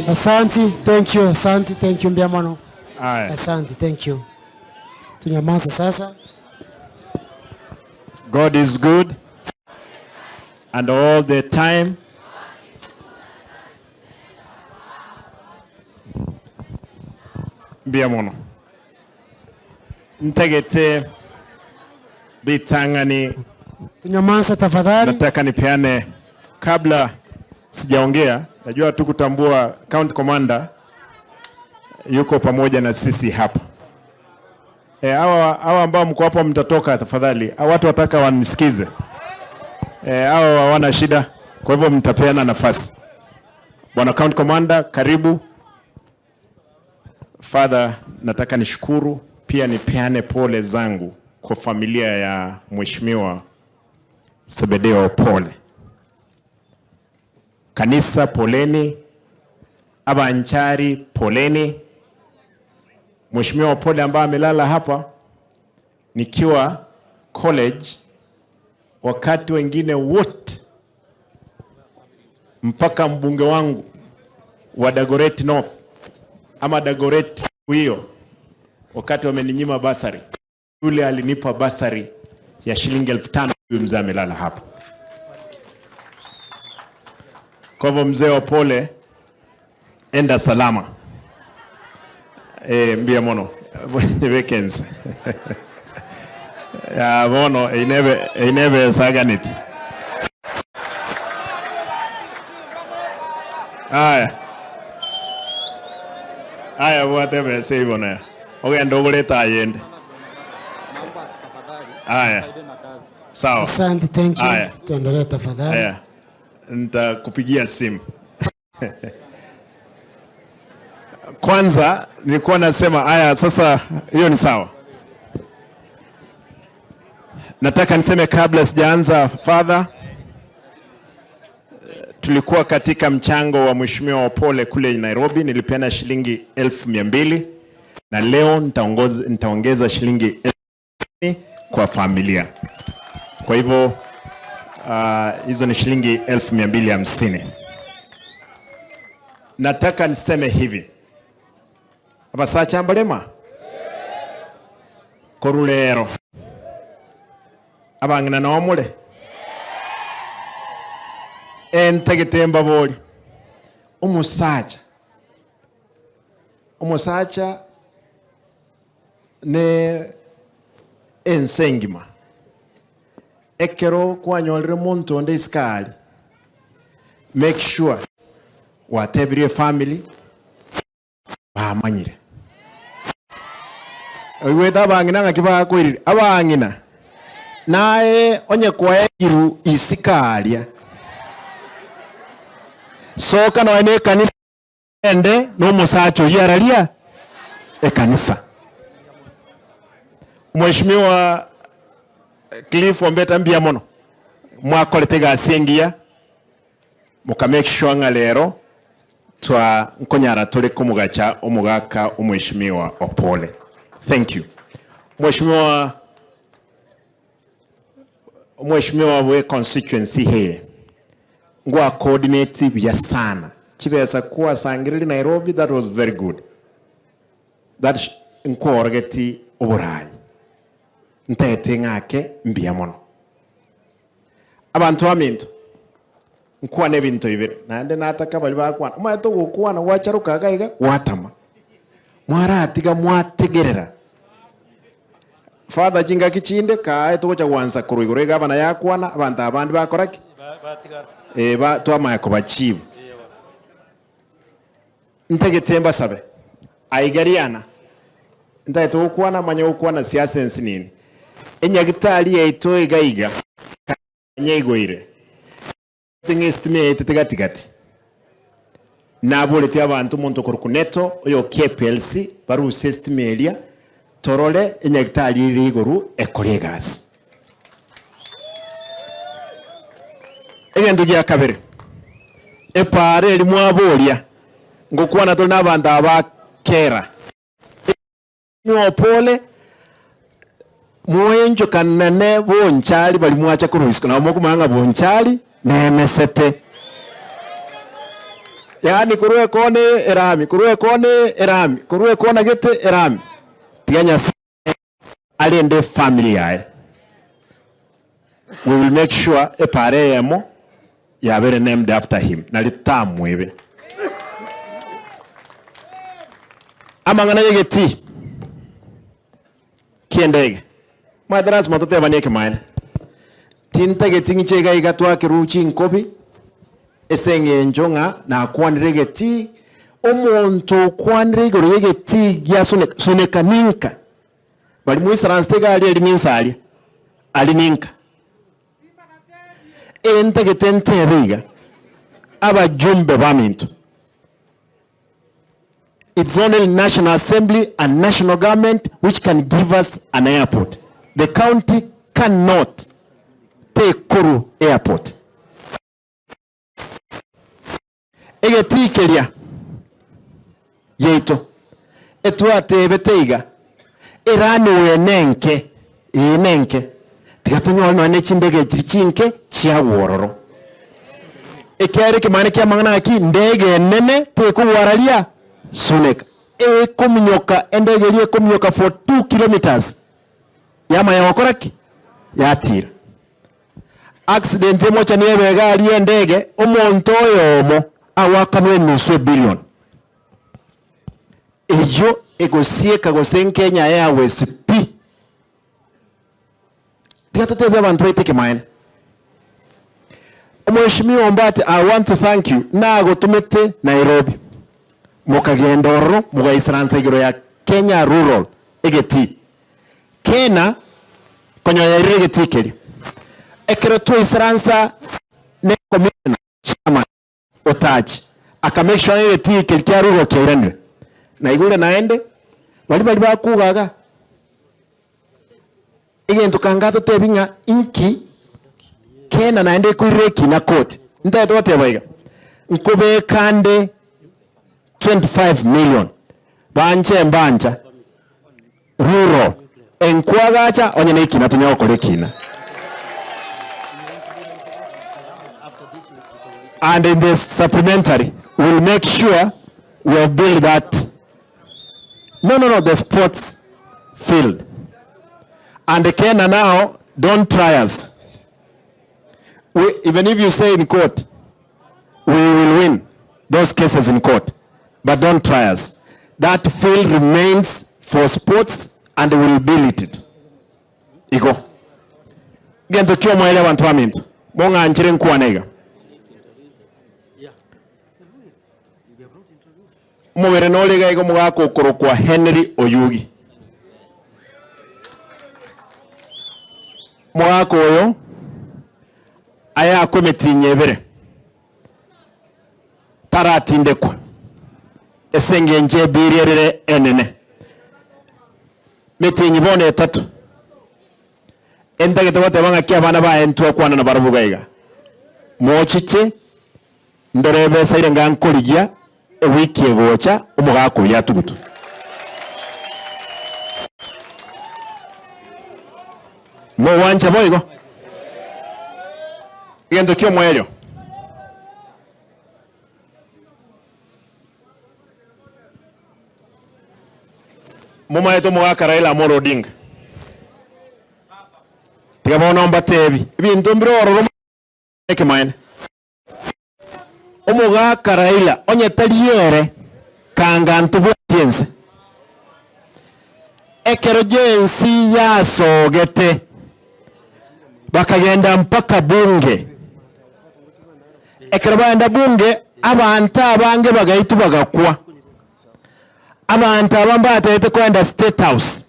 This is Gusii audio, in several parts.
Asanti, thank you, asanti, thank you, mbuya mono. Aya. Asanti, thank you. Tunyamaze sasa. God is good and all the time. Mbuya mono. Ntagete ritang'ani Tunyamaze tafadhali. nataka nipeane kabla sijaongea, najua tu kutambua county commander yuko pamoja na sisi hapa. E, hawa hawa ambao mko hapo mtatoka tafadhali. Hawa watu wataka wanisikize. E, hawa hawana shida, kwa hivyo mtapeana nafasi. Bwana County Commander, karibu. Father, nataka nishukuru pia nipeane pole zangu kwa familia ya Mheshimiwa Sebedeo Pole. Kanisa poleni, Abanchari poleni. Mheshimiwa Pole ambaye amelala hapa nikiwa college, wakati wengine wote mpaka mbunge wangu wa Dagoretti North ama Dagoretti hiyo, wakati wameninyima basari, yule alinipa basari ya shilingi 5,000. Huyu mzee amelala hapa. Kwa hivyo mzee wa Pole, enda salama. Mbia mono weekends ya bono einebe einebe saganit. Aya aya bwate bese ibona ogenda ogoreta ayende. Aya sawa. Asante, thank you. Aya. Tuendelee tafadhali. Aya, nitakupigia simu. Kwanza nilikuwa nasema aya, sasa hiyo ni sawa. Nataka niseme kabla sijaanza, Father, tulikuwa katika mchango wa Mheshimiwa Opole kule Nairobi, nilipeana shilingi 1200 na leo nitaongeza shilingi 10,000 kwa familia. Kwa hivyo hizo ni shilingi 1250. Nataka niseme hivi. Abasacha mbalema korulero abang'ina nomule entagete mbabori omusacha omusacha ne ensengima ekero kwanyorire omonto onde isikari make sure watebirie family bamanyire oigwete abang'ina ng'aki bakoirire abang'ina naye onye kwaegiru isikaria soka noe ne ekanisa ende na omosacha oyio araria ekanisa. Mheshimiwa Cliff Ombeta mbia mono mwakorete egasi engiya muka make sure ng'a lero twa nkonyara tore komogacha omogaka omheshimiwa Opole. Thank you. Mheshimiwa Mheshimiwa we constituency here ngwa coordinate bya sana chibesa kwa sangiriri Nairobi, that was very good. That nkuorogeti oborai ntete ng'ake mbia mono abantu baminto nkwana ebinto ibere naende nataka bari bakwana omanyete ogokwana gwacharuka iga iga gwatama mwaratiga mwategerera Father chingaki chinde kae togocha gwansa korwa igoro egavana yakwana abanto abande bakora ki? Ba twamanya kobachibu. Ntagete mbasabe aigariana ntagete gokwana manya gokwana siasa ensi nini enyagitari yaito iga iga nyegoire ng'estima yaetete gatigati naboreti abanto omonto okorokwa Neto oyo KPLC barusie estima eria torore enyagitari ere igoro ekore egasi. Egento gia kabere epaara eri mwaboria ngokwana tore na abanto aba kera Opole moenchokanane bonchari bari mwacha korwa isiko nabo mokomanya ng'a bonchari nemesete. Yaani korwa ekona erami, korwa ekona erami, korwa ekona gete erami. Tiga Nyasaye arende efamily yaye. We will make sure epaara eyemo yabere named after him, nari tamwebe. Amang'ana y'egetii ki'endege, omanyete lasima totebanie ekemaene. Tintageti ng'iche iga iga twakerwe chinkobi ase eng'encho ng'a nakwanire egetii, omonto okwanire igoro y'egetii gia Suneka, Suneka ninka? Baria moisaransete iga aria eri ninsa aria, aria ninka? Ee ntagete ntebe iga, abajumbe baminto, it's only National Assembly and national government which can give us an airport. The county cannot tekoru airport. Egetii keria giaito etwatebete iga, Eraniwe nenke, ee nenke, tiga tonyore nonya ne chindege echi chinke chiagwo ororo. Ekiagera ekemani ki'amang'ana aya ki, ndege enene tekogwararia suneka, ekominyoka endege eria ekominyoka for 2 kilometres, yamanya gokora ki? Yatira. Accident emochani ebe egari y'endege, omonto oyomo agoakanwa enusu ebillion. Eyio egosieka gose nkenya Airways pi. Tiga totebie abanto baito ekemaene. Omweshimiwa Ombati I want to thank you, nagotomete Nairobi, mokagenda ororo mogaisaransa igoro ya Kenya Rural egetii. Kena konya yairire egetii keria. Ekero twaisaransa ne commissioner, chairman Otachi aka make sure ng'a egetii keria kia rural kiairanire. Naigure naende baria baria bakugaga egento kanga totebi ng'a inki kena naende ekoirera ekina court. Ntagete goteba iga, nkobeka nde 25 million banche mbancha. Rural, enkwagacha onye nekina tonya gokora ekina. And in the supplementary we will make sure we have built that no no no the sports field and Kena now don't try us we, even if you say in court we will win those cases in court but don't try us that field remains for sports and we will build it igo gento kiomoerio abanto baminto mong'anchire nkwane iga omobere nore iga iga omogaka okorokwa Henry Oyugi omogaka oyo ayakwe emetienyi ebere taratindekwa, ase engencho ebiiri erere enene. Metienyi bono etato, entagete goteba ng'aki abana baye ntwakwana nabarabwo iga iga, Mochiche ndore ebesa ere nga nkorigia ewiki egocha omogaka oyio atugutwe. Mogwancha boigo? Egento ki'omoerio. Momaete omogaka Raila Amolo Odinga? Tiga bono mbatebi, ebinto mbire ororo ekemaene. Omogaka Raila onye tari ere, kanga ntobwati ense. Ekero jensi yasogete, bakagenda mpaka bunge. Ekero bagenda bunge, abanto abange bagaitwa bagakwa. Abanto aba mbatagete kogenda state house,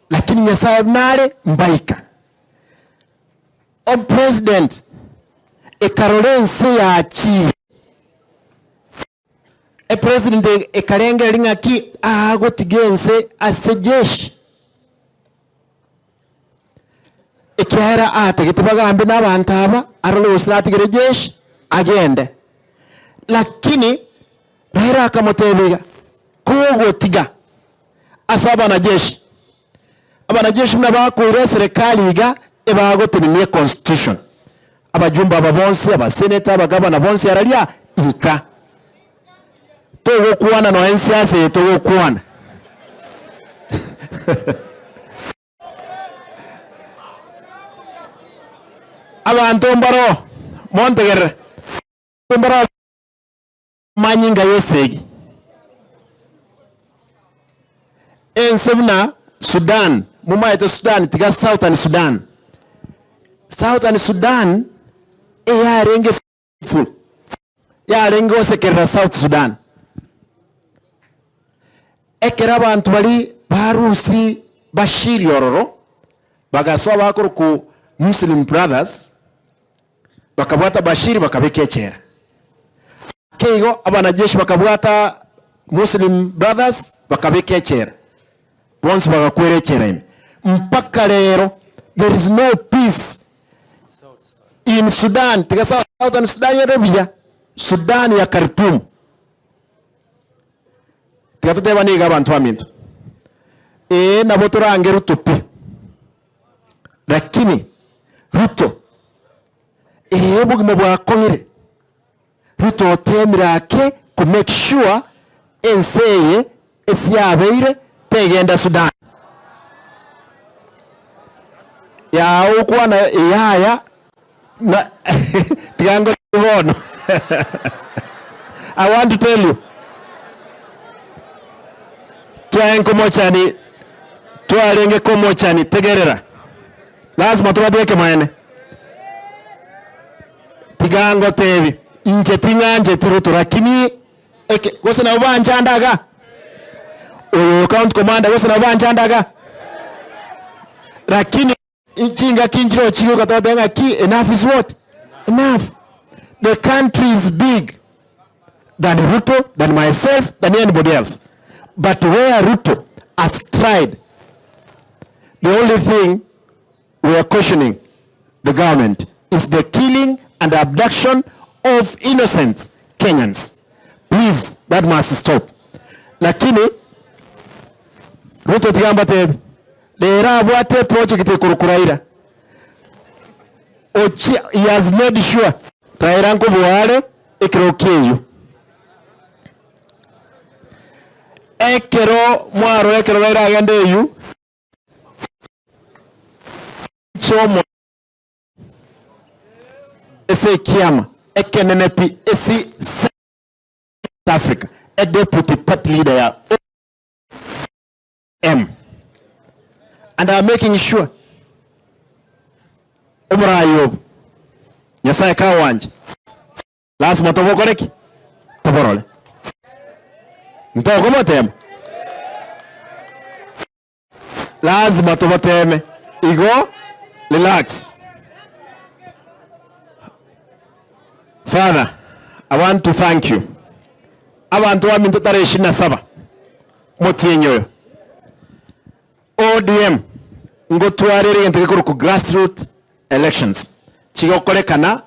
lakini Nyasaye nare mbaika. Opresident ekarora ense yachiire. Epresident ekarengereria ng'aki agotiga ense ase jeshi, ekiagera atagete bagambe na abanto aba arore gose natigere jeshi agende. Lakini Raila akamotebia iga, kogotiga ase abanajeshi, Abanajeshi buna bakoira eserekari iga ebagotenenia econstitution. Abajumbe aba bonsi, abaseneta, abagavana bonsi araria Inka. Togokwana nonya ensiasa eye togokwana. Abanto mbaroo, montegerere, mbaroo amanyinga y'esegi. Ense buna Sudan, momaete Sudan, tiga Southern Sudan. Southern Sudan eyarenge peaceful, yarenge gosekerera South Sudan. Ekero abanto baria barusi Bashiri ororo, bagasoa bakorokwa Muslim Brothers, bakabwata Bashiri bakabeka echela. Ake igo abanajeshi bakabwata Muslim Brothers bakabeka echela, bonsi bagakwera echela ime. Mpaka rero there is no peace in Sudan, tiga Southern Sudan ere buya, Sudan ya Khartoum. Tiga totebane iga abanto baminto, ee nabo torange Ruto pi, lakini Ruto ee obogima bwakong'ire, Ruto otemire ake ko make sure ense eye ase yabeire tegenda Sudan. Yaa okwana yaya na tiga ngotebi bono I want to tell you twaye nkomochani twarenge komochani tegerera lazima tobate ekemanene tiga ngotebi inche ting'ancheti Ruto lakini eke gose nabo banchanda iga oyo county commander gose nabo banchanda iga lakini Chingaki nchire ochige ogatotebia ng'a ki enough is what? Enough. The country is big than Ruto, than myself, than anybody else. But where Ruto has tried, the only thing we are questioning the government is the killing and abduction of innocent Kenyans. Please, that must stop. Lakini Ruto tiga mbatebi Rero abwate eproject ekorokwa Raila. Ochia he has made sure Raila nkoboa are ekero kieyio. Ekero mwarora ekero Raila agenda eyio, chomo ase ekiama ekenene pi ase South Africa, e deputy party leader ya M and I'm making sure oborayi obo Nyasaye kagwancha lasima tobokore ki? Toborore. Ntokobotema? Lazima toboteme. Igo relax. Father, I want to thank you. Abanto baminto tarehe ishirini na saba Omotienyi oyo, ODM ngotwara ere egento gekorokwa grassroot elections chigokorekana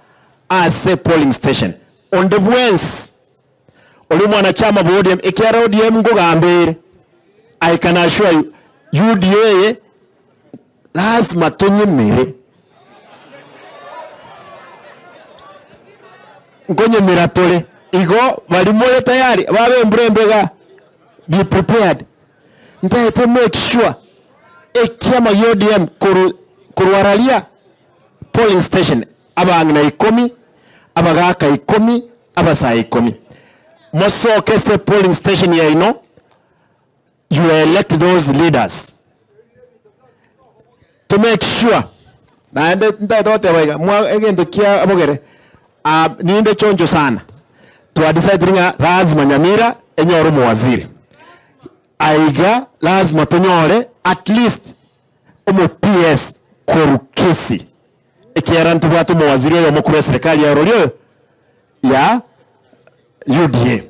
ase polling station. Onde bwensi ore omwanachama bwa ODM ekiagera ODM nkogamba ere, I can assure you UDA eye lazima tonyemere. Nkonyemera tore igo baria more tayari babe embura embe igaa. Be prepared. Ntaete make sure ekiama gia ODM koru korwa raria polling station abang'ina ikomi, abagaka ikomi, abasae ikomi. Mosoke ase polling station yaino you elect those leaders to make sure naende ntaete goteba iga mwa egento kia bogere ah, ninde choncho sana twa decided ng'a lazima Nyamira enyore omowaziri aiga lazima tonyore at least omo PS korwa Kisii ekiagera ntobwate omowaziri oyomo korwa eserikali ya orori oyo ya UDA.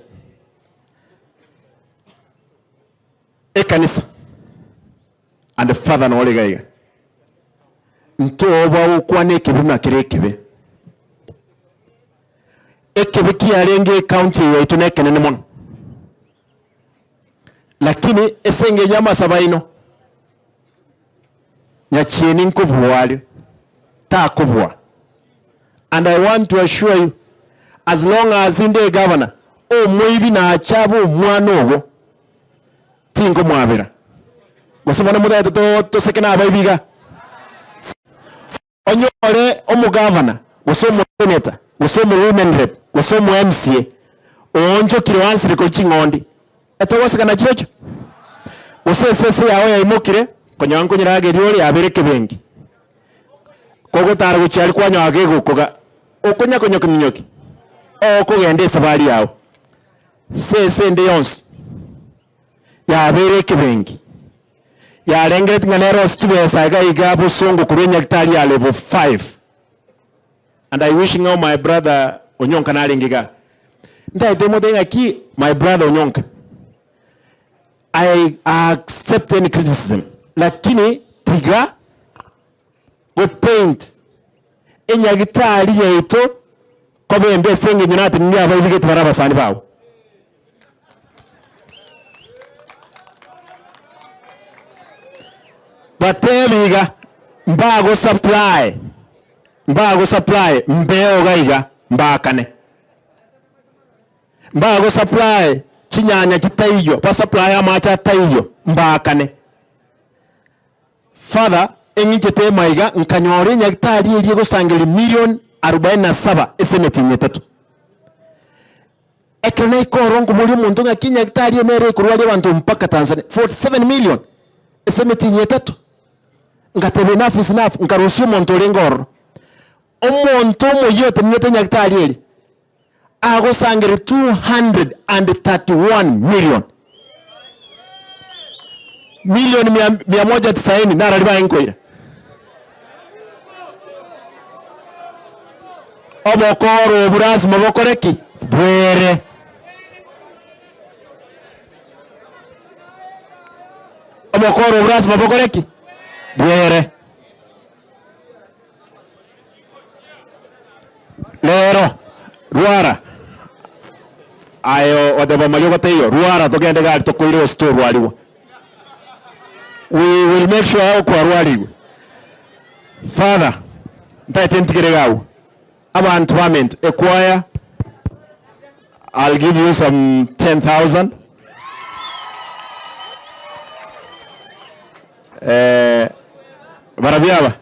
Ekanisa and father nore iga iga ntoba gokwana ekebe buna kere ekebe. Ekebe kiarenge ecounty eye yaito nekenene mono, lakini ase engencho y'amasabo aino nyachieni nkobua aria, takobua and I want to assure you. As long as inde egavana, omoibi nache abe omwana obo, tinkomwabera. Gose bono motagete to toseke na abaibi iga? Onyore omogavana, gose omoseneta, gose omowomen rep, gose omo MCA, oonchokire oansire korwa ching'ondi, etogoseka nachirochio? Gose esese yao yaimokire, konyora nkonyerageria ore yabere ekebengi, kogotara gochia aria kwanyora gegokoga, okonya konyokia minyoki, okogenda esabari yao. Sese ende yonsi yabeire ekebengi, yarengeretie ng'a nere ase chibesa iga iga bosongo korwa enyagitari ya level 5. And I wish ng'a my brother Onyonka narenge igaa. Ntaete motebie ng'aki my brother Onyonka, I accept any criticism lakini tiga go paint enyagitari yaito koba embe ase engencho natenenirie abaibigeti bare abasani bao. Batebi iga, mbago supply, mbago supply mbeo iga iga mbaakane. Mbago supply chinyanya chitaiyo, ba supply amache ataiyo mbaakane. Father, eng'inchete emaiga nkanyora enyagitari eria egosangereria million arubaini na saba ase emetienyi etato. Ekero naika ororo nkoboria omonto ng'aki enyagitari eye nere ekorwaria abanto mpaka Tanzania, 47 million ase emetienyi etato. Ngateba enough is enough, nkarusia omonto orenge ororo. Omonto omoyia otenenerete enyagitari eria, agosangereria 231 million. Milioni mia, mia moja tisaini narari baye nkoira. Obokoro obu lazima bokore ki? Bwere. Obokoro obu lazima bokore ki? Bwere. Rero, rwara. Aye oteba mariogo taiyo, rwara togende gari tokoire gose torwarigwa. We will make sure okwarwarigwe. Father, ntaete ntigere iga agwo. Abanto baminto, ekwaya, I'll give you some 10,000. Eh, barabwo aba.